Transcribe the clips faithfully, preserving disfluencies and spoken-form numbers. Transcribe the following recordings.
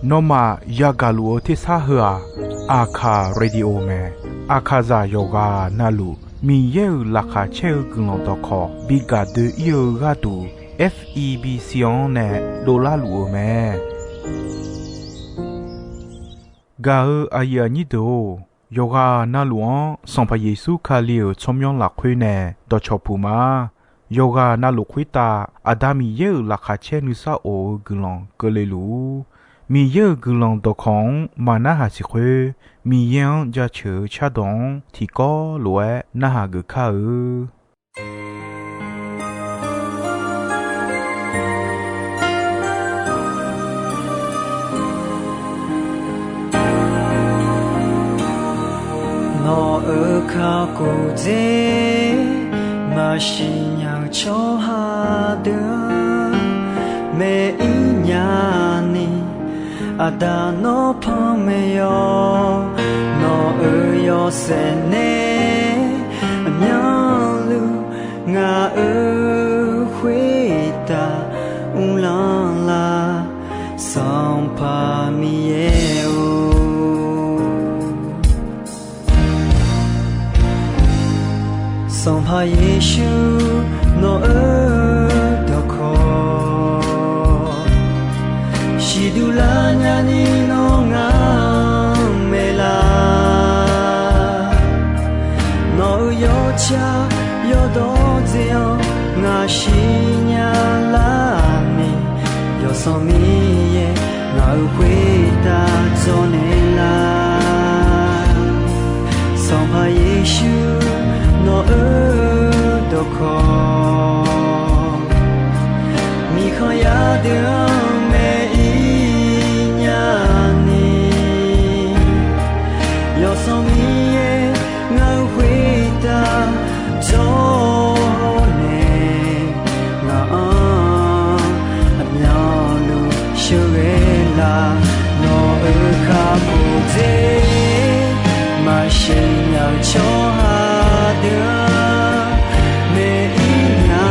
Nawmaf yagaq luf-eu tersar heu-aq, Aqkaq Radio mae. Aqkaqzaq yawqghaq navluf Miqyaer-euq laqkhaq caer-eu guiqlanq dawqkawq bi gaq doe-ir-eu gharduq, F E B C-anr nae dovlar luf-eu mae. Gaq-eu aqyuif aqnyir deuq-or, yawqghaq navluf-anr Sanqpaq Yeqsur Kali-euq tsawrmyanr lafkhoer nae dawqcawq puq ma. Yawqghaq navluf khoertav Aqda Miqyaer-euq laqkhaq caer nuisar of-eu guiqlanq keuvle luf-ur. Miqyaer-euq guiqlanq dawqkawq-anr maqnarhaq siq khoer, Miqyaer-anr jaceuq-eu cardawq-anr tiqkawv lof-aer narhaq geuf kar-eu. Nawq-euq kakhof dzer maqsiq nya-eu tsawrhaq deuq-anr, maeq-ir nya ni, Aqda nawr panmaeq yawq. Nawq-euq yawshaef nae aqmyanluf ngaq-euq khoertav uvlanr lar, Sanqpaq Miqyaer-or. Sanqpaq Yeqsur nawq-euq dawqkawq siqduq lar nyani nawr ngar-anr maeqlar. Nawq-euq yawtsaq yawdawr dzae-anr ngaq siqnya lar ni, Yawsanr Miqyaer ngaq-euq khoertav dzawrnaeq lar. Sanqpaq Yeqsur nawq-euq dawqkawq, miqkhanq yar deuq-anr maeq-ir nya ni, Yawsanr Miqyaer ngaq-euq khoertav dzawrnaeq, ngaq-anr aqmyanluf sheuqghae lar. Nawq-euq kakhof dzer maqsiq nya-eu tsawrhaq deuq-anr maeq-ir nya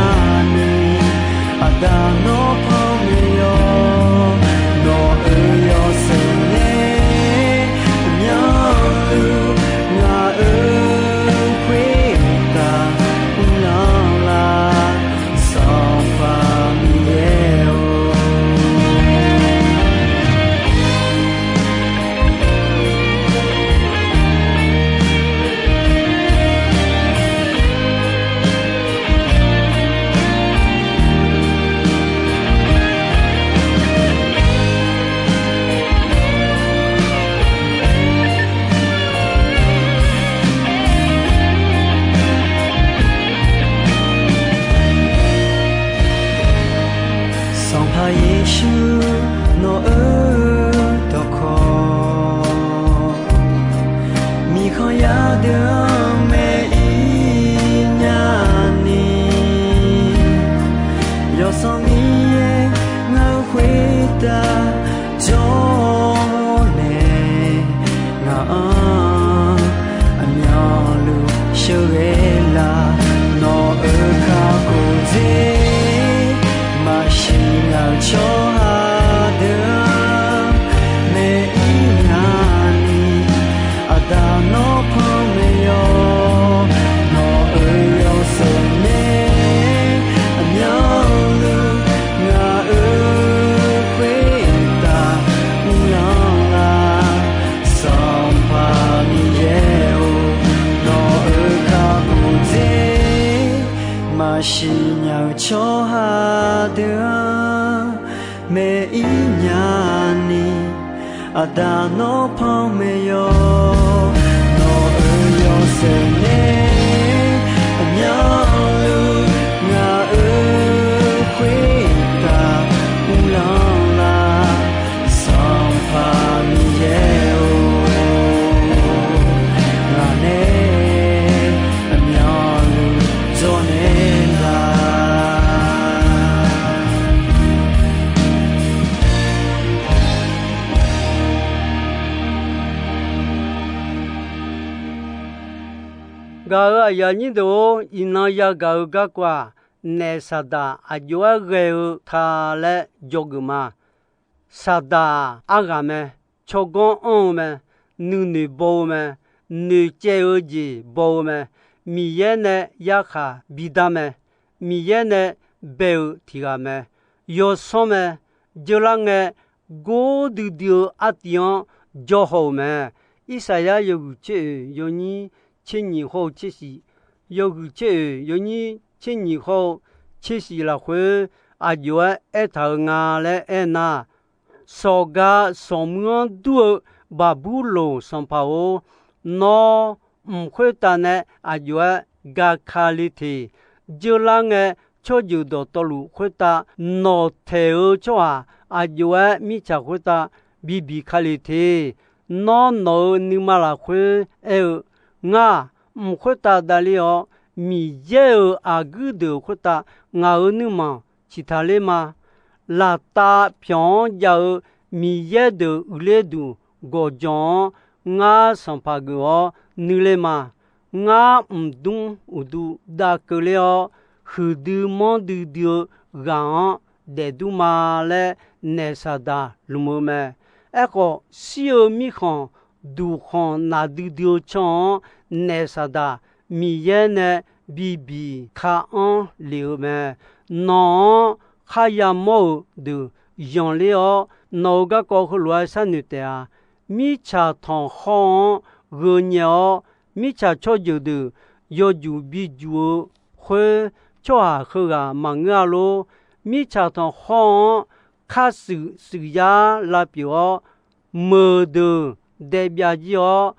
ni, Aqda nawr panmaeq yawq. Nawq-euq yawshaef nae aqmyanluf ngaq-euq khoertav uvlanr lar, Sanqpaq Miqyaer-or. Sanqpaq Yeqsur nawq-euq dawqkawq, miqkhanq yar deuq-anr maeq-ir nya ni, Yawsanr Miqyaer ngaq-euq khoertav dzawrnaeq, ngaq-anr aqmyanluf sheuqghae lar. Nawq-euq kakhof dzer maqsiq nya-eu tsawrhaq deuq-anr maeq-ir nya ni, Aqda nawr panmaeq yawq. Nawq-euq yawshaef nae aqmyanluf ngaq-euq khoertav uvlanr lar, Sanqpaq Miqyaer-or. Nawq-euq kakhof dzer maqsiq nya-eu tsawrhaq deuq-anr maeq-ir nya ni, Aqda nawr panmaeq yawq. Nawq-euq yawshaef nae aqmyanluf ngaq-euq khoertav uvlanr lar, Sanqpaq Miqyaer-or. Ngaq nae aqmyanluf dzawrnaeq lar. Gaq-euq aqyuif aqnyir deuq-or, iqnan yagaq-eu garkawv-aq, naef Saqdaq aqjox-aer ghae-eu ta laer dzawgeuf ma. Saqdaq-aq arghaq mae. Tsawrganr anr-eu mae. Nuinoeq baw-eu mae. Noeqcaev-eu jeq baw-eu mae. Miqyaer nae yarkhaq bidar mae. Miqyaer nae bae-eu tiq ghaq mae. Yawsanr mae. Jeurlar ngae, gordui dui-eu artiv-anr jawr haw-euq mae. Irsaqyar yawhuiq tser oeq yawnyir tser nyiq hawr-eu tser shif, yawhuiq tser oeq yawnyir tser nyiq hawr-eu tser shif lafkhoer aqjox-aer aertaq-euq nga laer aernar, sawqga sanqmuir-anr dur-eu Baqburloq sanqpaq-or, nawr mq khoertav nae aqjox-aer gaka le teq. Jeurlar ngae, tsawrjeuq dawqtawvluf khoertav nawqtaeq-eu tsawrhaq aqjox-aer mirtsaq khoertav bibiq ka le teq. Nawr nawq-euq nuima lafkhoer aer-eu, ngar, mq khoertav davler-awr, Miqyaer-euq aqguir deuq khoertav ngaq-euq nuirmanq ciqtaq ler ma. Laftav pyawq-anr jav-eu Miqyaer deuq uiqler duq gawqjawq-anr ngar sanqpaq geuf-awr nuiler ma. Ngar mqdmr uqdu dav keuvler-awr, huiqdui manrdui dui-eu ghaq-anr daefdur ma laer, naef Saqdaq lmq-eu mae. Aerkhawf, shir-eu mirkhanq duqkhanq naqdui dui-eu can-anr, naef Saqdaq Miqyaer nae bibiq ka-anr lef-eu mae. Nawq-anr kharya mawr-euq deuq yanqler-awr, nawq-euq garkawv heulof-aer sharnoeq taef-a. Mirtsaq tanqkhawr-anr gheu nyae-awr, mirtsaq tsawrjeuq deuq yawjuq bijuq-eu khoer, tsawrhaq heughaq maqngeur-a lor. Mirtsaq tanqkhawr-anr kharshuif shuif yar lavpyeuf-awr, meuq deuq daebyav jir-awr,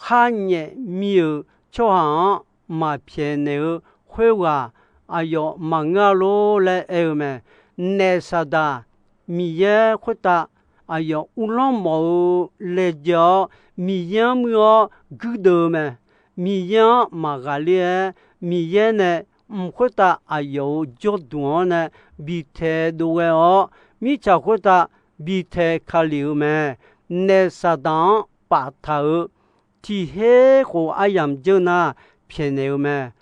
kharnyaef mi-euq tsawrhaq-anr maqpyaeqnaeq-eu khoerghaq aqyawf maqngeur-a lor laer aer-eu mae. Naef Saqdaq Miqyaer khoertav aqyawf uvlanr mawf-eu laejae-awr, Miqyaer-anr muir-awr guirdeuv-eu mae. Miqyaer-anr maqghaqler-aer, Miqyaer nae mq khoertav aqyawf-euq jawrduq-anr nae bitae dov ghae-awr, mirtsaq khoertav bitae ka lef-eu mae. Naef Saqdaq-anr paftaq-euq tiq her khof aryamq jeur nar pyaeqnaeq-eu mae.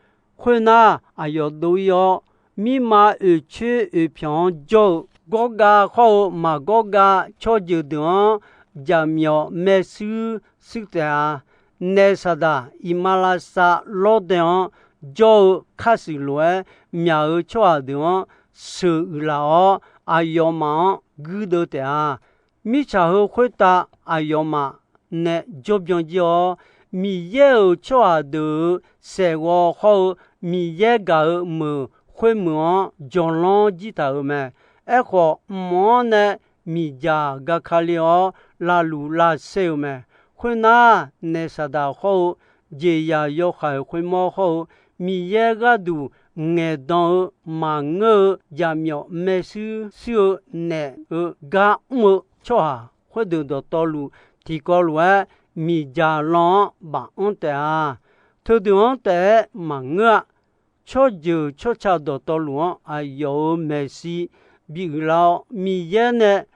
Khoernar, aqyawf dov-ir-awr, mirma oeqcoer oeqpyanq-anr jawr-eu, gawrgav khawr-eu maqgawr gav tsawrjeuq deuq-anr jaqmyawf maershuir shuir taef-a. Naef Saqdaq iqmalavshav lawrdae-anr jawr-eu khar shuif lof-aer myaq-euq tsawrhaq deuq-anr sheuq uiqlaf-awr, aqyawfmaf-anr guirdeuv taef-a. Mirtsaq heu khoertav aqyawfmaf nae jawrbyan jir-awr, Miqyaer-euq tsawrhaq deuq-euq saeqghawv hawr-eu Miqyaer gaq-euq meuq khoermeuq-anr jawrlanr jir taq-euq mae. Aerkhawf, mq-anr nae miqdzaq gaka le-awr lavluf lavsaer-eu mae. Khoernar, naef Saqdaq hawr-eu jeqzaq yawhaiq khoermawr hawr-eu Miqyaer gharduq ngaeqdan-eu maqngeur-eu jaqmyawf maershuir shuir-eu naef-eu gar mr-eu tsawrhaq khoerdeuq dawqtawvluf tiqkawv lof-aer miqdzaq lan-anr baf-anr taef-a. Teudeuq-anr taef-aer maqngeur-a. Tsawrjeuq tsawrca dawqtawvluf-anr aqyawf-euq maeqshi bi uiqlar-awr, Miqyaer nae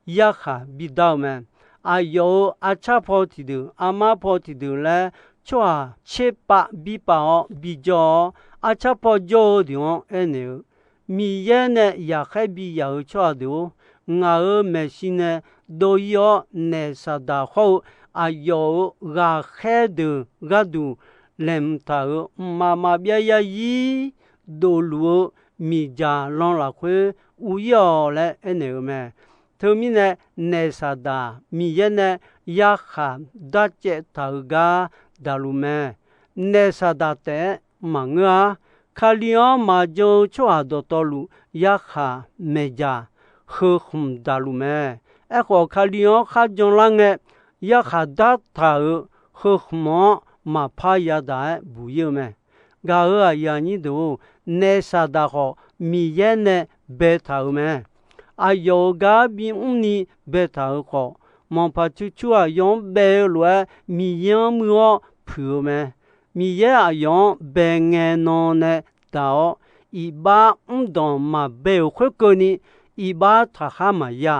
yarkhaq bidar-eu mae. Aqyawf-euq arcar paw tiqdeuq, armar paw tiqdeuq laer tsawrhaq tserpav birpav-awr bijawr-awr, arcar paw jawr-eu deuq-anr aernaeq-eu, Miqyaer nae yaqkhaer biyaf-euq tsawrhaq deuq-or, ngaq-euq maeqshi nae dov-ir-awr, naef Saqdaq hawr-eu aqyawf-euq ghaqkhaer deuq gharduq laeqhmq taq-euq mqmaq maqbyav yarzir dofluf-eu miqdzaq lan lafkhoer ur-ir-awq laer aernaeq-eu mae. Teumirnae, naef Saqdaq Miqyaer nae yarkhaq darcaev taq-euq gar daqluf mae. Naef Saqdaq taef-aer maqngeur-a. Kali-anr maqjan-eu tsawrhaq dawqtawvluf yarkhaq maeqdzaq heu khmq daqluf mae. Aerkhawf, Kali-anr kharjan lar ngae, yarkhaq dartaq-euq heu khmq-anr maqpar yadaq-aer buq-ir-eu mae. Gaq-euq aqyuif aqnyir deuq-or, naef Saqdaq khawf Miqyaer nae baetaq-euq mae. Aqyawf-euq gar bimr ni baetaq-euq khawf, manqpaq cucur aqyawf-anr bae-eu lof-aer Miqyaer-anr muir-awr puiq-eu mae. Miqyaer aqyawf-anr bae ngae nan nae daq-awr, iqbax mrdanq maqbae-euq khoerkeuvni, iqbax taqkhar maqya.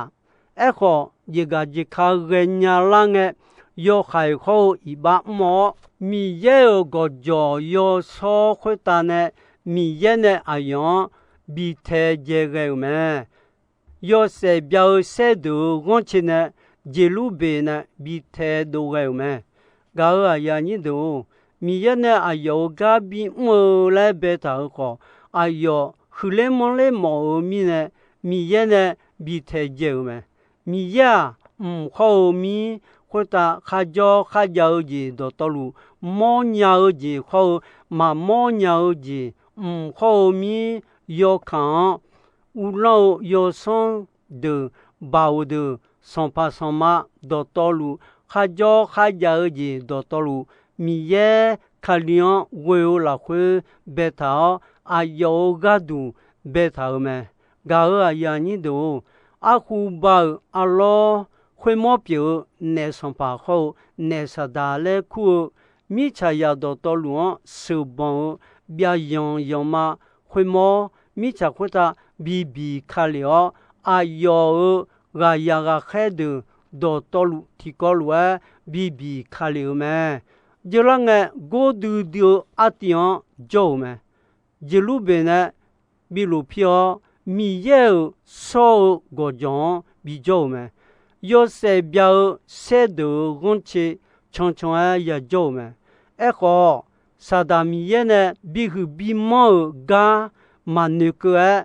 Aerkhawf, jeqgaq jeqka ghaenya lar ngae, yawhaiq hawr-eu iqbax mr-awr, Miqyaer-euq gawqjawq yawshawr khoertav nae Miqyaer nae aqyawf-anr bi taedzae ghae-euq mae. yawshaef bya-eu saerdeuq-euq ghanrcae nae Jeqlurbeq nae bi taedov ghae-euq mae. Gaq-euq aqyuif aqnyir deuq-or, Miqyaer nae aqyawf-euq gar bimr-eu laer baetaq-euq khawf, aqyawf huiqler manrler mawf-eu mirnae, Miqyaer nae bi taedzae-euq mae. Miqyaer-aq, mq hawr-eu mir khoertav kharjawr kharjav-eu jeq dawqtawvluf, mawrnya-eu jeq hawr-eu maqmawr nya-eu jeq, mq hawr-eu mir yawkaq-anr uvlanr-eu yawsanr deuq, baoq deuq, sanqpaq sanqma dawqtawvluf, kharjawr kharjav-eu jeq dawqtawvluf, Miqyaer Kali-anr ghoe-eu lafkhoer baetaq-awr, aqyawf-euq gharduq baetaq-euq mae. Gaq-euq aqyuif aqnyir deuq-or, arhu ba-euq arlawr, khoermawr pyeuf-eu naef sanqpaq hawr-eu naef saqdaq laer kur-eu mirtsaqzaq dawqtawvluf-anr sheuqbanq-eu byav yanq yanqma khoermawr, mirtsaq khoertav bibiq kale-awr, aqyawf-euq ghaqyaq ghaqkhaer deuq dawqtawvluf tiqkawv lof-aer bibiq kale-euq mae. Jeurlar ngae, gordui dui-eu artiv-anr jawr-euq mae. Jeqlurbeq nae bi lofpir-awr, Miqyaer-euq shawr-eu gawqjawq-anr bijawr-euq mae. Yawshaef bya-eu saerdeuq-euq ghanrcae cancan-aer yajawr-euq mae. Aerkhawf, Saqdaq Miqyaer nae bihuiq bimanr-euq gar maqnoeqkeuv-aer,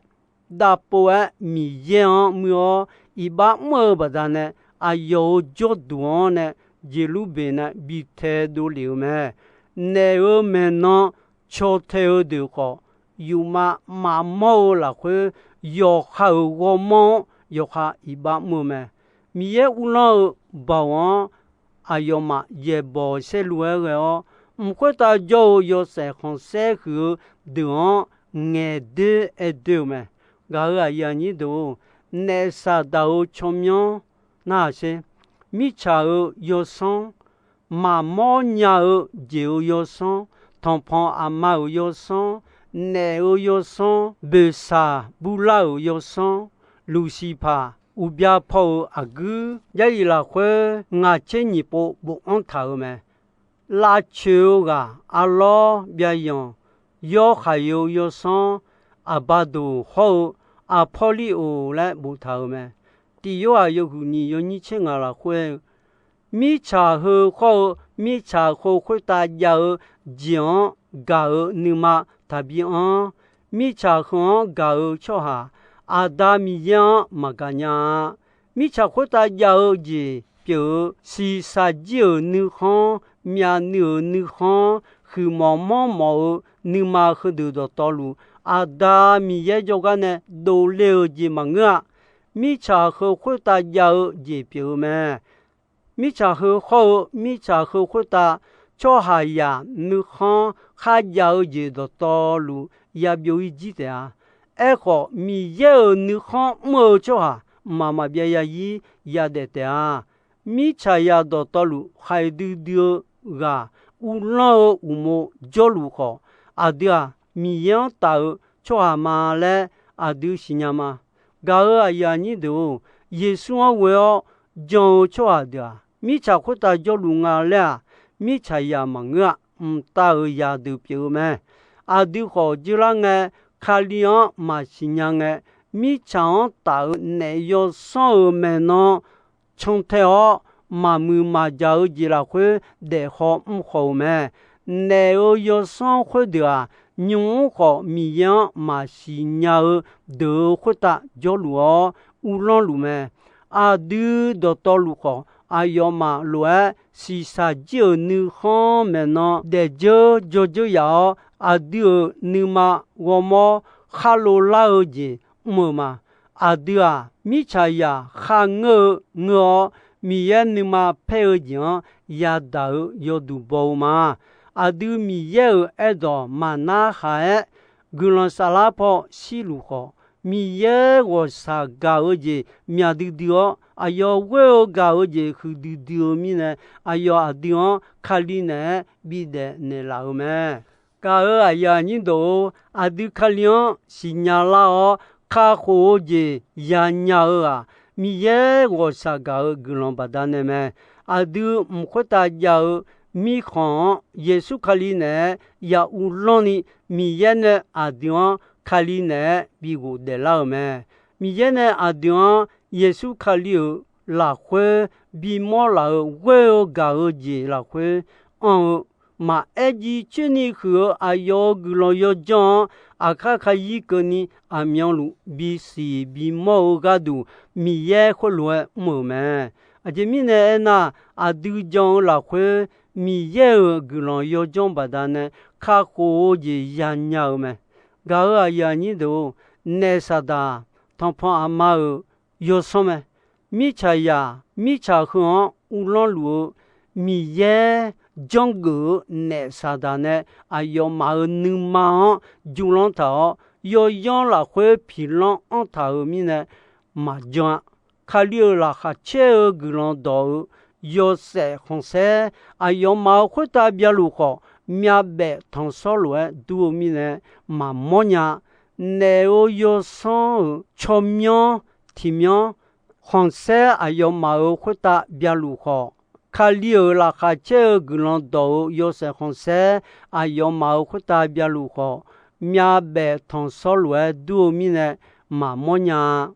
davpov-aer Miqyaer-anr muir-awr iqbax mr-eu baqdanae, aqyawf-euq jawrduq-anr nae Jeqlurbeq nae bi taedov lef-euq mae. Naef-euq maeqnan caw tae-eu deuq khawf, yufmav maqmawr-eu lafkhoer, yawqha-euq ghawrmawr-anr yawqha iqbax mr-eu mae. Miqyaer uvlanr-eu baoq-anr aqyawfmaf yaeqbawq saerlu-aer ghae-awr, mq khoertav jawr-eu yawshaef khanqsaer huiq-eu deuq-anr ngaeqdoer aer doer-eu mae. Gaq-euq aqyuif aqnyir deuq-or, naef Saqdaq-euq tsawrmyanr narhaq sher. Mirtsaq-euq yawsanr, maqmawr nya-eu jeq-euq yawsanr, tanqpanq aqma-euq yawsanr, naef-euq yawsanr, boeqshaq burlar-euq yawsanr, Luqsiqpaq, uqbya paw-euq aqguir, Jarlif lafkhoer ngaq tser nyiq pov bofanr taq-euq mae. Lavcoeq-eu ghaq arlawr, byav yanq, yawr khaq-eu yawsanr, Aqbadoq hawr-eu Aqpawrliroq laer boftaq-euq mae. Tiq Yorhaq yawhuiq nyiq yawnyir tser ngaq lafkhoer-eu, mirtsaq heu hawr-eu mirtsaq heu khoertav jav-eu jeq-anr gaq-euq nuima taqbi anr. Mirtsaq heu-anr gaq-eu tsawrhaq Aqda Miqyaer-anr maqgaq nya-a. Mirtsaq khoertav jav-eu jeq pyeuf-eu shiqshaq jir-euq nuikhanr, myavnuiv-euq nuikhanr, huiqmawf manrmawf-eu nuima heudeuq dawqtawvluf, Aqda Miqyaer jawrgar nae dovler-eu jeq maqngeur-a. Mirtsaq heu khoertav jav-eu jeq pyeuf-eu mae. Mirtsaq heu hawr-eu mirtsaq heu khoertav tsawrhaqzaq nuikhanr kharjav-eu jeq dawqtawvluf yabyov-ir jir taef-a. Aerkhawf, Miqyaer-euq nuikhanr mr-eu tsawrhaq mqmaq maqbyav yazir yadaef taef-a. Mirtsaqzaq dawqtawvluf khaiq duidui-eu ghaq uvlanr-eu uqmov jawrluf khawf, aqdui-aq, Miqyaer-anr taf-eu tsawrhaq ma laer aqdui siqnya ma. Gaq-euq aqyuif aqnyir deuq-or, Yeqsur-anr ghoe-awr jan-eu tsawrhaq deuq-aq, mirtsaq khoertav jawrluf nga laer-aq, mirtsaqzaq maqngeur-a. Mqtav-euq zaqdeuq pyeuf-eu mae. Aqdui khawf jeurlar ngae, Kali-anr maqsiq nya ngae, mirtsaq-anr taf-eu naef yawsanr-euq maeqnan cantae-awr, maqmuiq maqjaq-eu jeq lafkhoer daef haw mr haw-euq mae. Naef-euq yawsanr khoerdeuq-aq, nymq-mr khawf Miqyaer-anr maqsiq nya-eu deuq-euq khoertav jawrluf-awr uvlanr luf mae. Aqdui dawqtawvluf khawf, aqyawfmaf lof-aer shiqshaq jir-euq nuikhanr maeqnan daefdzeur dzawdzeur yaf-awr, aqdui-euq nuima ghawrmawr khar lo lar-eu jeq mr-eu ma. Aqdui-aq, mirtsaqzaq kharngeur-eu ngeur-awr, Miqyaer nuima paer-eu jeq-anr yadaq-eu yawduq baw-eu ma. Aqdui Miqyaer-euq aerdawq maqnar haq-aer, guiqlanq saflar paw shirluf khawf, Miqyaer ghawqshaq gaq-eu jeq myaq duidui-awr, aqyawf ghoer-eu gaq-eu jeq huiqdui dui-eu mirnae, aqyawf aqdui-anr Kali naeq-aer bidaef naeqlaf-eu mae. Gaq-euq aqyuif aqnyir deuq-or, aqdui Kali-anr siqnya lar-awr, kakhof-eu jeq yanya-eu-aq, Miqyaer ghawqshaq gaq-eu guiqlanq baqdanae mae. Aqdui mq khoertav jav-eu mirkhanq-anr Yeqsur Kali naeq-aer ya uvlanr ni, Miqyaer nae aqdui-anr Kali naeq-aer bi ghofdaef lar-euq mae. Miqyaer nae aqdui-anr Yeqsur Kali-euq lafkhoer bimawr laf-eu ghoer-eu gaq-eu jeq lafkhoer anr-eu, maqaer jiv coerni huiq-eu aqyawf-euq guiqlanq yawdzanr-anr aqkar kayir keuvni aqmyanluf bisiq bimawr-eu gharduq Miqyaer khoerlof-aer mr-euq mae. Aqjeq mirnae aernar, aqdui jan-eu lafkhoer Miqyaer-euq guiqlanq yawdzanr baqdanae kakhof-eu jeq yanya-eu mae. Gaq-euq aqyuif aqnyir deuq-or, naef Saqdaq tanqpanq aqma-euq yawsanr mae. Mirtsaqzaq mirtsaq heu-anr uvlanr luf-eu Miqyaer janrgeuf-eu naef Saqdaq nae aqyawfmaf-euq nuima-anr juvlanr taq-awr, yawyanr lafkhoer piqlanr anr taq-euq mirnae maqjan-a. Kali-euq laqkhaq caer-eu guiqlanq dawq-eu yawshaef khanqsaer aqyawfmaf-euq khoertav byaluf khawf, myavbaef tanqshawr lof-aer dur-eu mirnae maqmawr nya-a. Naef-euq yawsanr-euq tsawrmyanr tiqmyanr khanqsaer aqyawfmaf-euq khoertav byaluf khawf, Kali-euq laqkhaq caer-eu guiqlanq dawq-eu yawshaef khanqsaer aqyawfmaf-euq khoertav byaluf khawf, myavbaef tanqshawr lof-aer dur-eu mirnae maqmawr nya-a.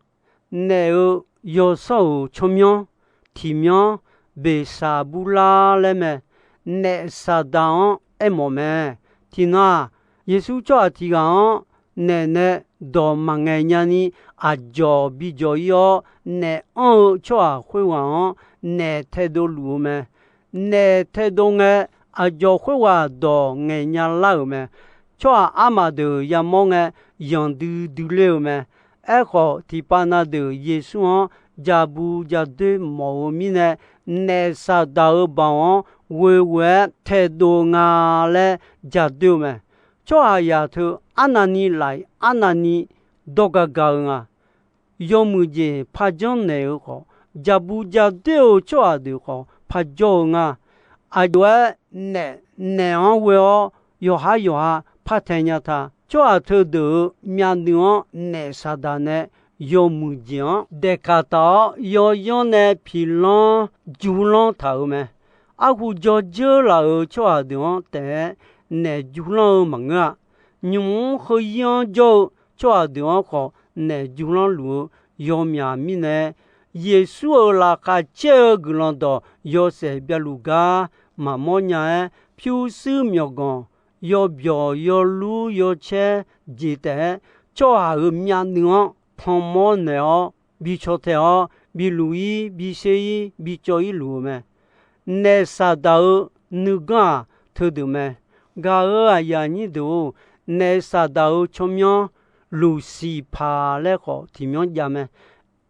Naef-euq yawsanr-euq tsawrmyanr tiqmyanr Beqsaqburlar laer mae. Naef Saqdaq-anr aermawf mae. Tiqnan-aq, Yeqsur tsawrhaq tiq ghaq-anr naef nae dawq maqngaeq nyani aqjawq bijawq-ir-awr, naef anr-eu tsawrhaq khoerghaq-anr naef taedov luf-eu mae. Naef taedov ngae, aqjawq khoerghaq dawq ngaeq nya lar-euq mae. Tsawrhaq armaf deuq yamawr ngae, yanqdui dui ler-eu mae. Aerkhawf, tiqpav na deuq Yeqsur-anr ja bu ja doer mawf-eu mirnae, naef Saqdaq-euq baoq-anr ghoe ghoe-aer taedov nga laer ja doer-eu mae. Tsawrhaqzaq teu arnavni laf-iq arnavni dawr ga ga-eu nga. Yawmuiq jeq par janrnaeq-eu khawf, ja bu ja doer-eu tsawrhaq deuq khawf par jawr-eu nga. Aqjox-aer naef, naef-anr ghoe-awr yawqhar yawqha par tae nya ta. Tsawrhaq teudeuq-euq myavnuiv-anr naef Saqdaq nae yawmuiq jeq-anr daeqkaq taq-awr, yawyanr nae piqlanr juvlanr taq-euq mae. Arhu jawr dzeur laf-euq tsawrhaq deuq-anr taef-aer naef juvlanr-eu maqngeur-a. Nymq-mr heu-ir-anr jawr-eu tsawrhaq deuq-anr khawf naef juvlanr luf-eu yawmyaq mirnae, Yeqsur-euq laqkhaq caer-eu guiqlanq dawq yawshaef byaluf gar maqmawr nya-aer, pyurshuir myawqganq yawbyawq yawlur yawcaer jeq taef-aer, tsawrhaq-euq myavnuiv-anr panmawr naeq-awr, bi caw tae-awr, bi luf-ir, bi sher-ir, bi cawv-ir luf-eu mae. Naef Saqdaq-euq nuiganr-aq, teudeuq mae. Gaq-euq aqyuif aqnyir deuq-or, naef Saqdaq-euq tsawrmyanr Luqsiqpaq laer khawf tiqmyanr jav mae.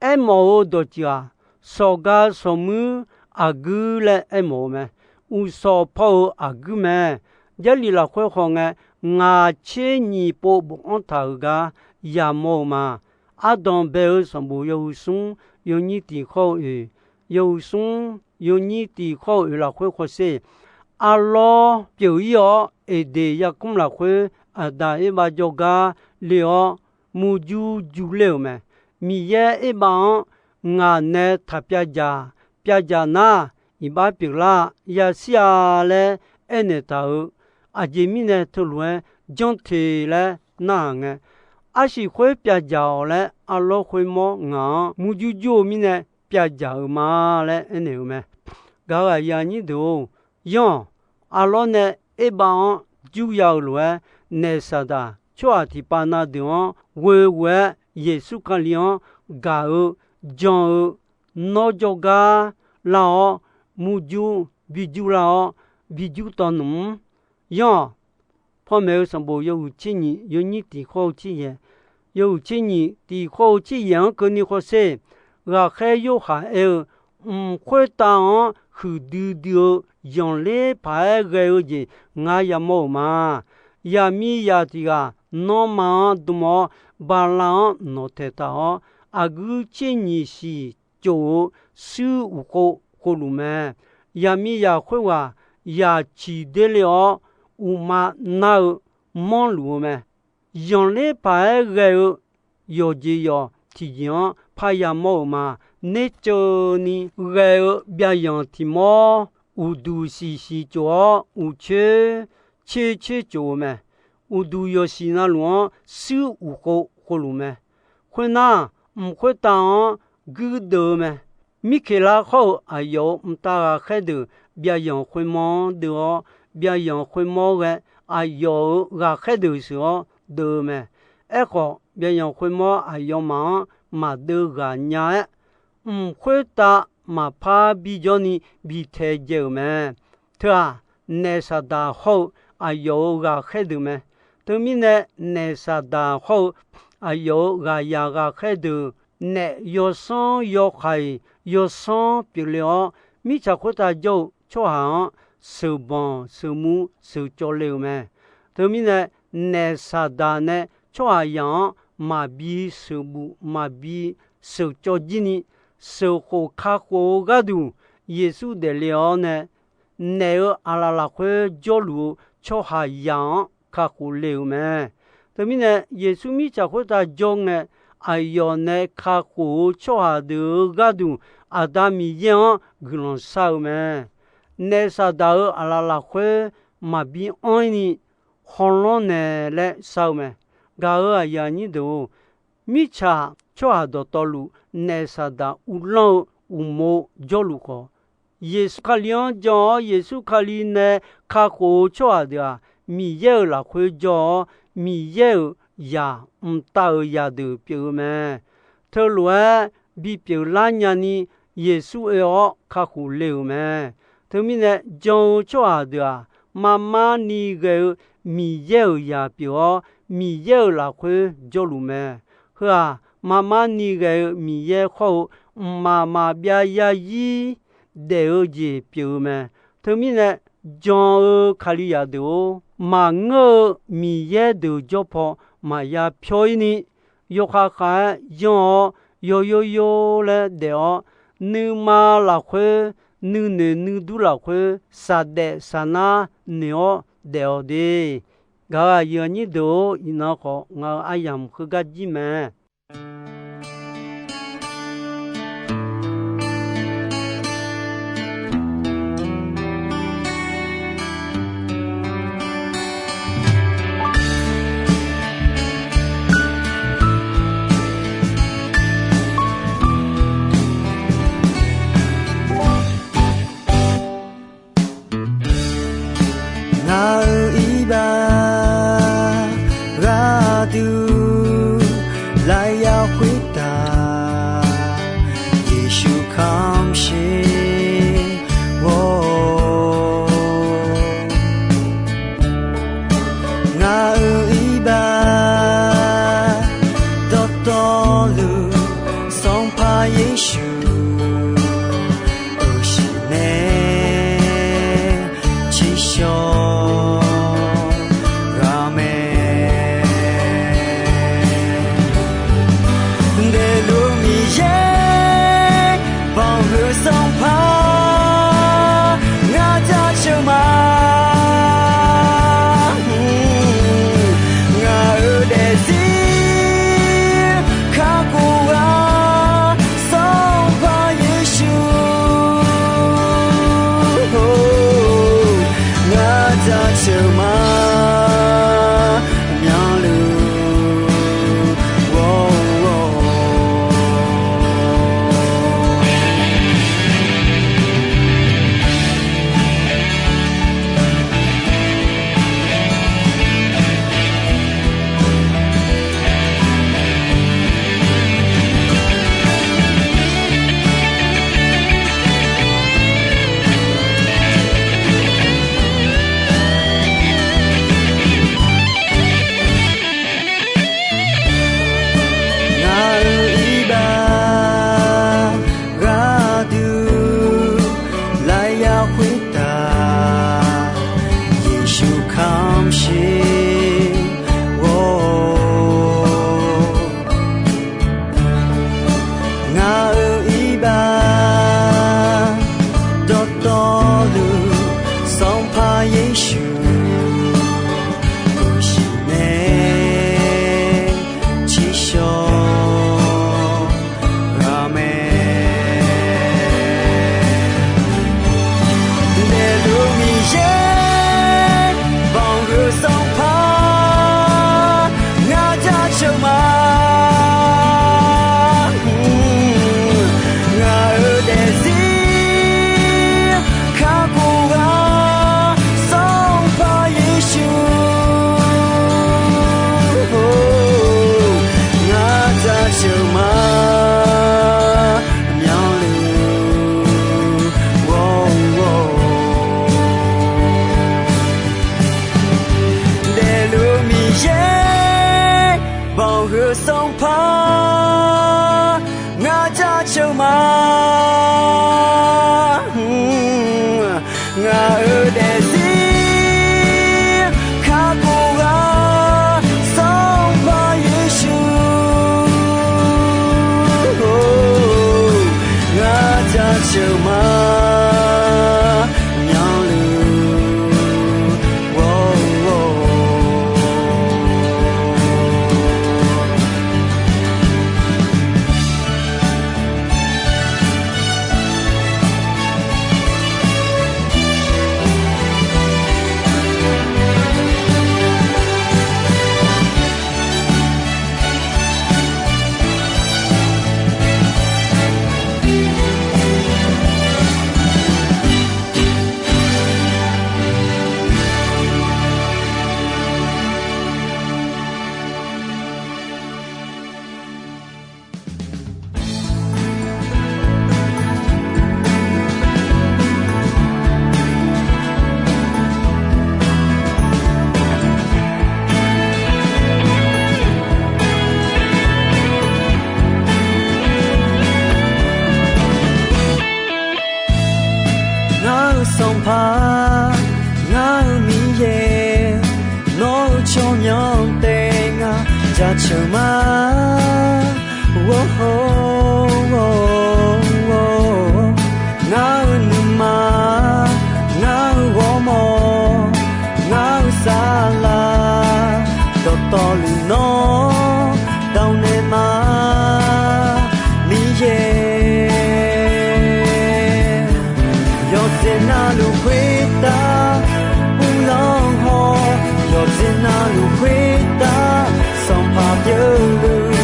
Aermawf-eu dawqtsuif-aq, sawqga sawqmuir aqguir laer aermawf-eu mae. Uqshawq paw-eu aqguir mae. Jarlif lafkhoer khawfngae, ngaq tser nyiq pov bofanr taq-euq gar yamawr-eu ma. Ardanq bae-eu sanqbof yawhuiq smr yawnyir tiq khawr-eu oeq, yawhuiq smr yawnyir tiq khawr-eu oeq lafkhoer khawsher, arlawr pyeuf-ir-awr, Eqdeq yarkmr lafkhoer Aqdaq Erbav jawrgar le-awr, murjur jur ler-euq mae. Miqyaer Erbav-anr ngaq nae taq pyavdzaq, pyavdzaq nar, iqbax pyeuflar yashir-a laer aernaeq taq-euq. Aqjeq mirnae teulof-aer janr te laer narhaq ngae, arsiq khoer pyavdzaq-awq laer arlawr khoermawr ngaq-anr murjur jur-eu mirnae pyavdzaq-euq ma laer aernaeq-euq mae. Gaq-euq aqyuif aqnyir deuq-or, yanr-awq. Arlawr nae Erbav-anr jur ya-eu lof-aer, naef Saqdaq tsawrhaq tiqpav na deuq-anr ghoe ghoe-aer Yeqsur Kali-anr gaq-eu jan-eu nawr jawrgar lar-awr, murjur bijur lar-awr, bijur tawv nmq-mr. Yanr-awq. Panmaeq-eu sanqbof yawhuiq tser nyiq yawnyir tiq khawr-eu tser yaeq, yawhuiq tser nyiq tiq khawr-eu tser yaeq-anr keuvni khawsher, ghaqkhaer Yorhaq aer-eu, mq khoertav-anr huiqdui dui-eu zanqler paq-aer ghae-eu jeq ngar yamawr-euq ma. Yaqmiqzaq tiq ghaq nanrma-anr dm-awr, bala-anr nawqtaeq taq-awr, aqguir tser nyiq siq cof-eu shuir uqkhov khovluf mae. Yaqmiqzaq khoerghaq yaq ciq der le-awr, uqma nar-eu manrluf-eu mae. Zanqler paq-aer ghae-eu yawqjeq yawq tiqjeq-anr parya mawr-euq ma. Nerceuvni ghae-eu byavyanq tiq mawr uqduq siqsiq cof-awr, uqcoer coer coer cof-eu mae. Uqduq yawqsiq navluf-anr shuir uqkhov khovluf mae. Khoernar, mq khoertav-anr guirdeuv-eu mae. Mirkeqlar hawr-eu aqyawf-euq mqtav ghaqkhaer deuq byaqyanq khoermawr-anr deuv-awr, byaqyanq khoermawr ghae aqyawf-euq ghaqkhaer deuq sheuq-awr deuv-eu mae. Aerkhawf, byaqyanq khoermawr aqyawfmaf-anr maqdeuv ghaq nya-aer, mq khoertav maqpar bijawr ni bi taedzae-euq mae. Teu-aq, naef Saqdaq hawr-eu aqyawf-euq ghaqkhaer deuq mae. Teumirnae, naef Saqdaq hawr-eu aqyawf-euq ghaqyaq ghaqkhaer deuq naef yawsanr yawhaiq yawsanr pyeufle-awr, mirtsaq khoertav jawr-eu tsawrhaq-anr sheuqbanq sheuqmur sheuqcawv le-euq mae. Teumirnae, naef Saqdaq nae tsawrhaqzaq-anr maqbi sheuqbuf maqbi sheuqcawv jir ni, sheuqkhof kakhof-eu gharduq Yeqsur daefle-awr nae, naef-euq aqlaf lafkhoer jawrluf-eu tsawrhaqzaq-anr kakhof le-euq mae. Teumirnae, Yeqsur mirtsaq khoertav jawr ngae, aqyawf nae kakhof-eu tsawrhaq deuq-euq gharduq Aqda Miqyaer-anr guiqlanq shar-eu mae. Naef Saqdaq-euq aqlaf lafkhoer maqbi anr-ir ni hawlanr naeq laer shar-eu mae. Gaq-euq aqyuif aqnyir deuq-or, mirtsaq tsawrhaq dawqtawvluf naef Saqdaq uvlanr-eu uqmov jawrluf khawf, Yeqsur Kali-anr jan-awr, Yeqsur Kali nae kakhof-eu tsawrhaq deuq-aq, Miqyaer-euq lafkhoer jawr-awr, Miqyaer-euq zaq mqtav-euq zaqdeuq pyeuf-eu mae. Teulof-aer bipyeuf lar nyani Yeqsur oe-awr kakhof le-euq mae. Teumirnae, jan-eu tsawrhaq deuq-aq, marmar ni ghae-eu Miqyaer-euq zaq pyeuf-awr, Miqyaer-euq lafkhoer jawrluf mae. Heu-aq, marmar ni ghae-eu Miqyaer khawr-eu mqmaq maqbyav yarzir daef-eu jeq pyeuf-eu mae. Teumirnae, jan-eu Kalizaq deuq-or, maqngeur-eu Miqyaer deuq jawr paw maqya pyawr-ir ni, yawkhav khav-aer yanr-awr, yawyor yor laer daef-awr, nuima lafkhoer, nuinoeq nuidur lafkhoer, saqdaef saqnar noeq-awr daef-awq de. Gaq-euq aqyuif aqnyir deuq-or, iqnan khawf ngaq-euq aryamq heugar jir mae. Ngaq-euq iqbax gharduq lafyaq khoertav, Yeqsur kamqsher-awr, ngaq-euq iqbax dawqtawvluf, Sanqpaq Yeqsur, euqsiq nae tsiqshawq ghaq mae. Daefluf Miqyaer, banqhuiq Sanqpaq, ngar jaceuq ma. Ngaq-euq daefzir kakhof-a, Sanqpaq Yeqsur, ngar jaceuq ma, myanluf ghawr-awq. Ngaq-euq iqbax gharduq lafyaq khoertav, Yeqsur kamqsher-awr, ngaq-euq iqbax dawqtawvluf, Sanqpaq Yeqsur, euqsiq nae tsiqshawq ghaq mae. Daefluf Miqyaer, banqhuiq Sanqpaq, ngar jaceuq ma. Jaceuq ma, ngaq-euq daefzir kakhof ghaq Sanqpaq Yeqsur, ngar jaceuq ma, myanluf Ngar-euq Sanqpaq, ngar-euq Miqyaer, nawr-eu tsawrmyanr taef ngar jaceuq ma. Ngar-euq nuima, ngar-euq ghawrmawr, ngar-euq saflar, dawqtawvluf nawr dawq naeq ma, Miqyaer. Yawqjeq navluf khoertav uvlanr haw, yawqjeq navluf khoertav Sanqpaq pyeuvluf,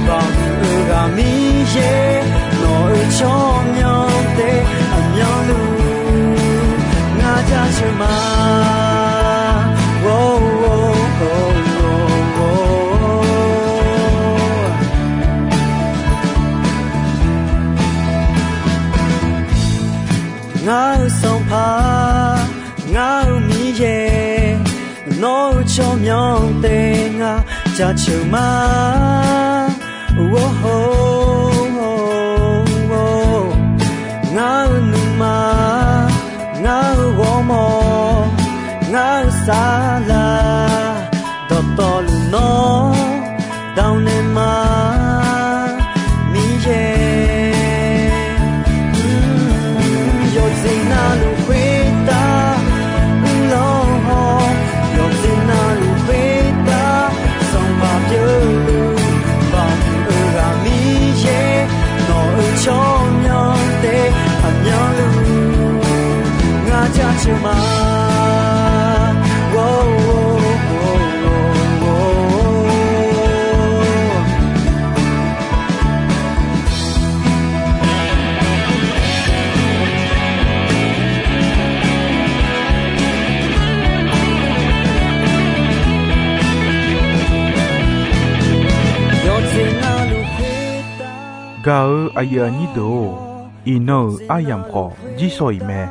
baqhuiq-eu ghaq Miqyaer, nawq-euq tsawrmyanr taef aqmyanluf ngar jaceuq ma. Ngar-euq Sanqpaq, ngar-euq Miqyaer, nawr-eu tsawrmyanr taef ngar jaceuq ma. Ngar-euq nuima, ngar-euq ghawrmawr, ngar-euq saflar, dawqtawvluf nawr dawq naeq ma, Miqyaer. Yawqjeq navluf khoertav uvlanr haw, yawqjeq navluf khoertav Sanqpaq pyeuvluf, baqhuiq-eu ghaq Miqyaer, nawq-euq tsawrmyanr taef aqmyanluf ngar jaceuq ma. Gaq-eu aqyuif aqnyir deuq-or, iqnan-euq aryamq khawf jirsawq iq mae.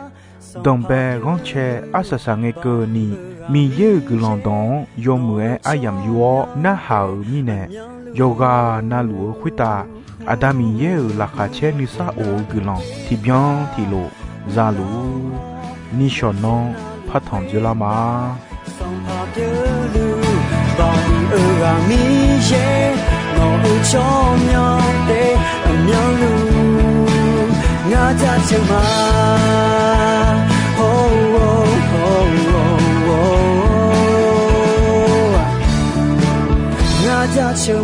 Danqbae ghanrcae arsaq saq ngae keuvni, Miqyaer-euq guiqlanq dawq-anr yawmuiq-aer aryamq yur-awr narhaq-euq mirnae, yawqghaq navluf-eu khoertav Aqda Miqyaer-euq laqkhaq caer nuisar of-eu guiqlanq tiqbyan tiqlof za luf-ur. Nishawq nanr partanq dzoerlar ma. Sanqpaq pyeufluf, baqhuiq-eu ghaq Miqyaer, nawq-euq tsawrmyanr taef aqmyanluf ngar jaceuq ma. Ngar jaceuq